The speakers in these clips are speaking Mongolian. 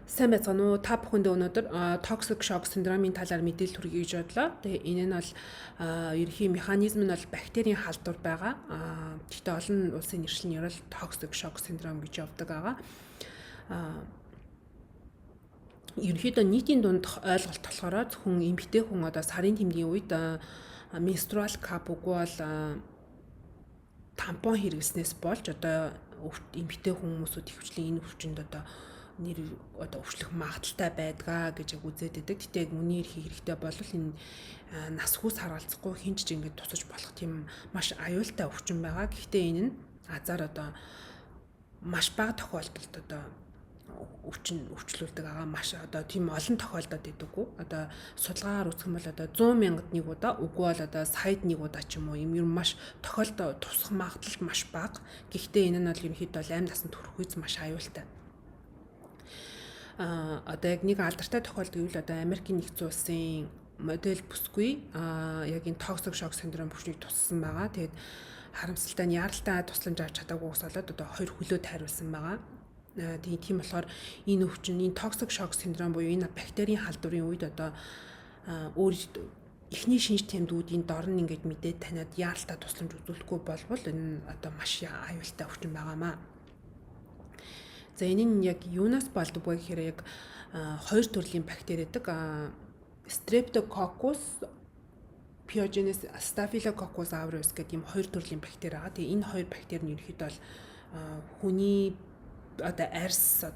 Сайн байцгаана уу? Та бүхэндээ өнөөдөр toxic shock синдромын талаар мэдээлэл хүргэе гэж бодлоо. Тэгээ энэ нь бол ерөнхий механизм нь бол бактерийн халдвар байгаа. Гэхдээ олон улсын нэршил нь ерөөл toxic shock синдром гэж явдаг байгаа. Ерөнхийдөө нийтийн дундх ойлголт болохоор зөвхөн эмэгтэй хүн одоо сарын тэмдгийн үед menstrual cup үгүй бол тампон хэрэглэснээс болж одоо эмэгтэй хүмүүсүүд ихэвчлэн энэ өвчнөд одоо нэр одоо өвчлөх магадлалтай байдгаа гэж яг үзээд байдаг. Гэтэ яг үнээр хийх хэрэгтэй бол энэ нас хүйс харгалзахгүй хэн ч ингэж тусаж болох тийм маш аюултай өвчин байгаа. Гэхдээ энэ нь азар одоо маш бага тохиолдолд одоо өвчин өвчлүүлдэг байгаа, маш одоо тийм олон тохиолдоод идэггүй. Одоо судалгаагаар үзэх юм бол одоо 100 мянгад нэг удаа, үгүй бол одоо саяд нэг удаа ч юм уу, юм ер нь маш тохиолдол тусах магадлал маш бага. Гэхдээ энэ нь бол ерөнхийдөө бол амь насанд хүрэх үз маш аюултай. Одоо яг нэг алдартай тохиолдол гэвэл одоо Америкийн нэгдсэн улсын модель бүсгүй яг энэ toxic shock синдром өвчнийг туссан байгаа. Тэгээд харамсалтай нь яаралтай тусламж авч чадаагүйгээс болоод одоо хоёр хөлөө тайруулсан байгаа. Тийм, тийм болохоор энэ өвчин, энэ toxic shock синдром буюу энэ бактерийн халдварын үед одоо өөр эхний шинж тэмдгүүдийн дор нь ингээд мэдээд таниад яаралтай тусламж үзүүлэхгүй болбол энэ одоо маш аюултай өвчин байгаамаа. За, энэ нь яг юунаас болдог вэ гэхээр яг хоёр төрлийн бактери байдаг. Streptococcus pyogenes, Staphylococcus aureus гэдэг ийм хоёр төрлийн бактери байгаа. Тэгээ энэ хоёр бактери нь ерөнхийдөө бол хүний одоо арьс,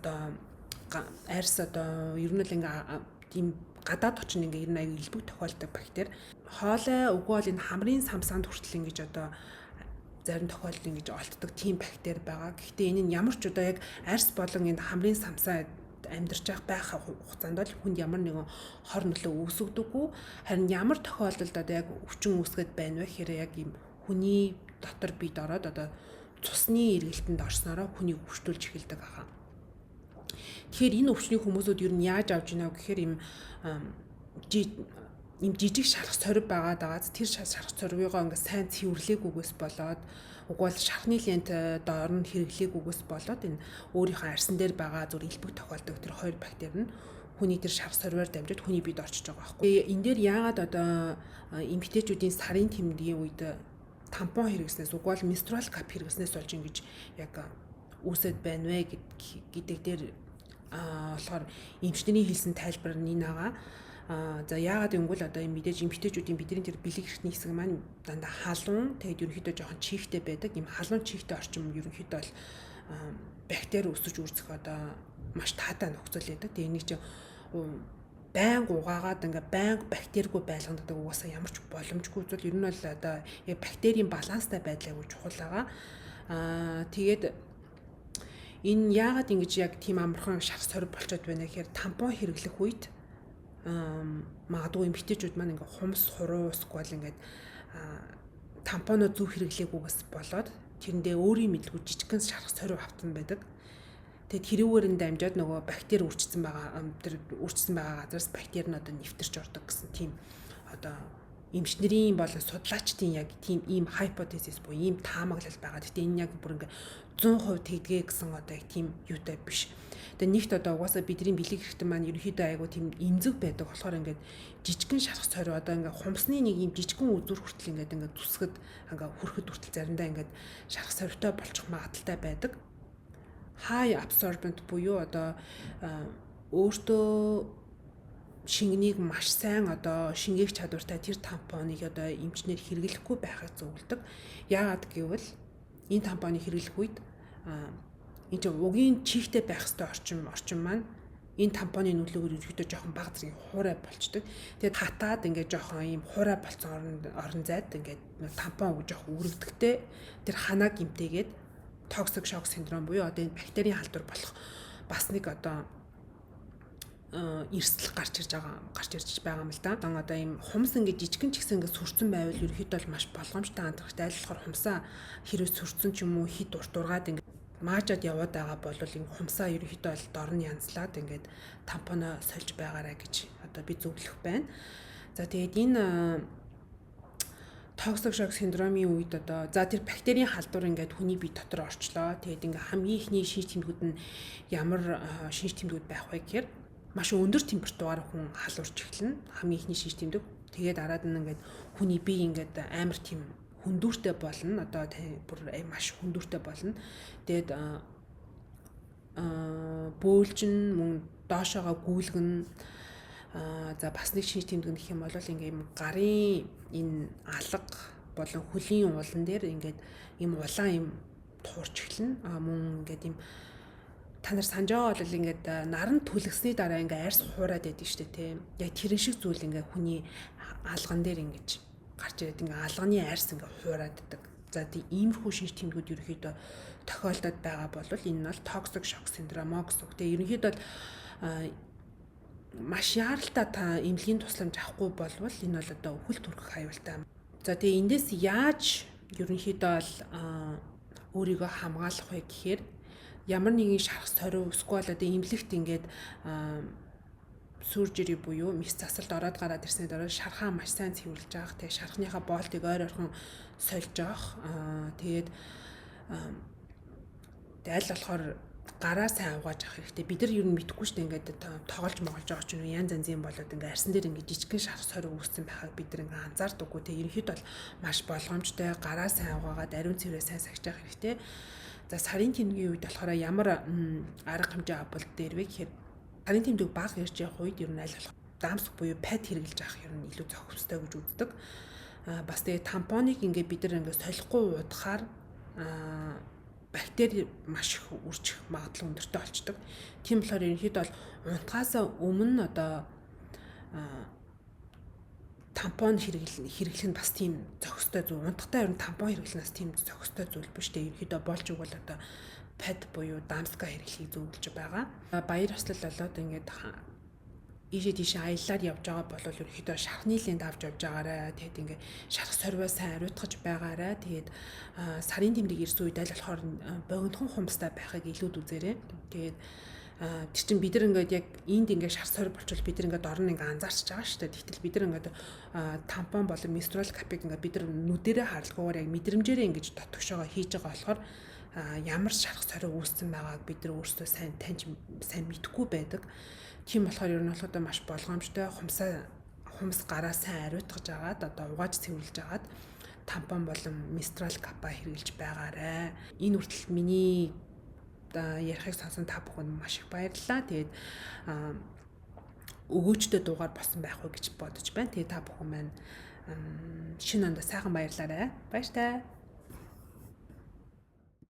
одоо ер нь л ингээ тийм гадаад орчин ингээ ер нь аюу элбэг тохиолдог бактери. Хоолой үгүй бол энэ хамрын самсаанд хүртэл ингэж одоо зарим тохиолдолд ингэж олддог тийм бактери байгаа. Гэхдээ энэ нь ямар ч одоо яг арьс болон энэ хамрын самсаа амьдарч байх хугацаанд бол хүнд ямар нэгэн хор нөлөө үүсгдэггүй. Харин ямар тохиолдолд одоо яг өвчин үүсгээд байна вэ гэхээр яг ийм хүний дотор бид ороод одоо цусны эргэлтэнд орсноороо хүнийг өвчтүүлж эхэлдэг байгаа. Тэгэхээр энэ өвчнийг хүмүүсүүд ер нь яаж авч ийнэ гэхээр ийм жижиг шарх сорив байгаа дагаад тэр шарх сорвигоо ингээ сайн цэвэрлээгүйгээс болоод, үгүй бол шархны лент доор нь хэрэглээгүйгээс болоод энэ өөрийнхөө арьсан дээр байгаа зүр элбэг тохиолдог тэр хоёр бактери нь хүний тэр шарх сорвиор дамжиж хүний биед орчиж байгаа байхгүй. Энэ дээр яагаад одоо эмэгтэйчүүдийн сарын тэмдгийн үед тампон хэрэглэснээс, үгүй бол menstrual cup хэрэглэснээс болж ингэж яг үүсэт байна вэ гэдэг дээр болохоор эмчнэрийн хэлсэн тайлбар нь энэ байгаа. За, яагаад гэвэл одоо энэ мэдээж эмэгтэйчүүдийн бидний тэр бэлэг эрхтний хэсэг маань дандаа халуун, тэгээд ерөнхийдөө жоохон чийгтэй байдаг. Ийм халуун чийгтэй орчим ерөнхийдөө бол бактери өсөж үүсэх одоо маш таатай нөхцөл байдаг. Тэгээд энийг чинь байнга угаагаад ингээ байнга бактеригүй байлгадаг угаасаа ямар ч боломжгүй зүйл. Ер нь бол одоо яг бактерийн баланстай байдал аягүй чухал байгаа. Тэгээд энэ яагаад ингэж яг тийм амархан шарх сорив болчиход байна гэхээр тампон хэрэглэх үед магадгүй эмэгтэйчүүд маань ингээ хумс хуруу эсвэл ингээд тампоноо зөв хэрэглээгүйгээс болоод тэрэндээ өөрийн мэдлгүй жижигхэн шарх сорив автсан байдаг. Тэгээд тэрүүгээр нь дамжаад нөгөө бактери үрчсэн байгаа, тэр үрчсэн байгаа газараас бактери нь одоо нэвтэрч ордог гэсэн тийм одоо эмчнэрийн болон судлаачдын яг тийм ийм hypothesis буюу ийм таамаглал байгаа. Гэхдээ энэ яг бүр ингээ 100% тэгдэгэ гэсэн одоо яг тийм юутай биш. Тэгээ нэгт одоо угаасаа бидний бэлэг эрхтэн маань ерөнхийдөө айгу тийм эмзэг байдаг болохоор ингээд жижигхэн шарх сорив, одоо ингээ хумсны нэг ийм жижигхэн үзүүр хүртэл ингээд ингээ зүсгэд ингээ хүрхэд хүртэл заримдаа ингээд шарх сорвтой болчих магадлалтай байдаг. High absorbent буюу одоо өөртөө шингэнийг маш сайн одоо шингээх чадвартай тэр тампоныг одоо эмчнэр хэрэглэхгүй байхыг зөвлөдөг. Яагаад гэвэл энэ тампоныг хэрэглэх үед энэ чинь угийн чийгтэй байх ёстой орчин маань энэ тампоны нөлөөгөөр ерөнхийдөө жоохон бага зэргийн хуурай болчдөг. Тэгээд хатаад ингээд жоохон ийм хуурай болцсон орон зайд ингээд тампон уг жоохон үрэгдэхтэй тэр ханаа гимтээгээд toxic shock синдром буюу одоо энэ бактерийн халдвар болох бас нэг одоо эрсдэл гарч ирж байгаа юм л да. Одоо ийм хумс ингээд жижигэн ч гэсэн ингээд сүрцэн байвал ерөнхийдөө бол маш болгоомжтой анзаарах. Аль болохоор хумсаа хэрвээ сүрцэн ч юм уу хит урт ургаад ингээд маажаад яваад байгаа бол энэ хумсаа ерөнхийдөө бол дор нь янзлаад ингээд тампоно сольж байгаарай гэж одоо би зөвлөх байна. За, тэгээд энэ Toxic shock синдромын үед одоо за тэр бактерийн халдвар ингээд хүний бие дотор орчлоо. Тэгээд ингээд хамгийн эхний шинж тэмдгүүд нь ямар шинж тэмдгүүд байх вэ гэхээр маш өндөр температураар хүн халуурч эхэлнэ. Хамгийн эхний шинж тэмдэг. Тэгээд дараад нь ингээд хүний бие ингээд амар тийм хөндүүртэй болно. Одоо бүр маш хөндүүртэй болно. Тэгээд бөөлжин мөн доошоогоо гүйлгэн. За, бас нэг шинж тэмдэг гэх юм бол ингээ юм гарын энэ алга болон хөлийн уулан дээр ингээд юм улаан юм туурч эхэлнэ. Мөн ингээд юм та нар санаж байгаа бол ингээд наран түлгэсний дараа ингээ арьс хуураад байдаг шүү дээ, тийм. Яг тэрэн шиг зүйл ингээ хүний алган дээр ингэж гарч ирээд ингээ алганы арьс ингээ хуураад байдаг. За, тийм иймэрхүү шинж тэмдгүүд ерөнхийдөө тохиолдоод байгаа бол энэ нь бол toxic shock syndrome гэсэн үг. Тэгээ ерөнхийдөө маш яаралтай та эмнэлгийн тусламж авахгүй болвол энэ бол одоо үхэлд хүргэх аюултай. За, тэгээ эндээс яаж ерөнхийдөө бол өөрийгөө хамгаалах вэ гэхээр ямар нэгэн шарх сорив эсвэл одоо эмнэлэгт ингээд surgery буюу мэс засалд ороод гараад ирсний дараа шархаа маш сайн цэвэрлэж авах. Тэгээ шархныхаа боолтыг ойр ойрхон сольж авах. Тэгээд аль болохоор гараа сайн угааж авах хэрэгтэй. Бид нар ер нь мэдэхгүй шүү дээ, ингээд тоглож моголж байгаа ч юм уу, янз янзын болоод ингээд арьсан дээр ингээд жижигхэн шарх сорив үүссэн байхаг бид нар ингээд анзаардаггүй. Тэгээ ерөнхийдөө бол маш болгоомжтой гараа сайн угаагаад ариун цэврээ сайн сахиж авах хэрэгтэй. За, сарын тэмдгийн үед болохоор ямар арга хэмжээ авбал дээр вэ гэхээр сарын тэмдэг бага ирж явах үед ер нь аль болох дамск буюу pad хэрэглэж авах ер нь илүү зохимжтой гэж үздэг. Бас тэгээ тампоныг ингээд бид нар ингээд солихгүй удахаар бактери маш их үржих магадлал өндөртэй болчдөг. Тийм болохоор ерөнхийдөө бол унтахаасаа өмнө одоо тампон хэрэглэх нь бас тийм зохистой зүйл. Унтахтаа ер нь тампон хэрэглэх нь бас тийм зохистой зүйл биш үү? Ерөнхийдөө болж игэл одоо pad буюу дамска хэрэглэхийг зөвлөж байгаа. Баяр ёслол болоод ингээд ийшээ тийшээ аяллаар явж байгаа бол ерөнхийдөө шархны лент авч явж байгаарай. Тэгээд ингээ шарх сорвоо сайн ариутгаж байгаарай. Тэгээд сарын тэмдэг ирсэн үед аль болохоор богинохон хумстай байхыг илүүд үзээрэй. Тэгээд тэр чинь бид нар ингээд яг энд ингээд шар сорь болчвол бид нар ингээд орон ингээд анзаарч байгаа шүү дээ. Тэгтэл бид нар ингээд тампон болон menstrual cup ыг ингээд бид нар нүдэрээ харалгүйгээр яг мэдрэмжээрээ ингэж дотгошоогоо хийж байгаа болохоор ямар шарх сорь үүссэн байгааг бид нар өөрсдөө сайн таньж сайн мэдэхгүй байдаг. Тийм болохоор ер нь болохоор маш болгоомжтой хумсаа хумс гараа сайн ариутгаж агаад, одоо угааж цэвэрлж агаад тампон болон menstrual cup аа хэрэглэж байгаарай. Энэ хүртэл миний ярихыг сонсон та бүхэнд маш их баярлалаа. Тэгээд өгөөжтэй дугаар болсон байх уу гэж бодож байна. Тэгээд та бүхэн маань шинэ ондоо сайхан баярлаарай. Баяртай.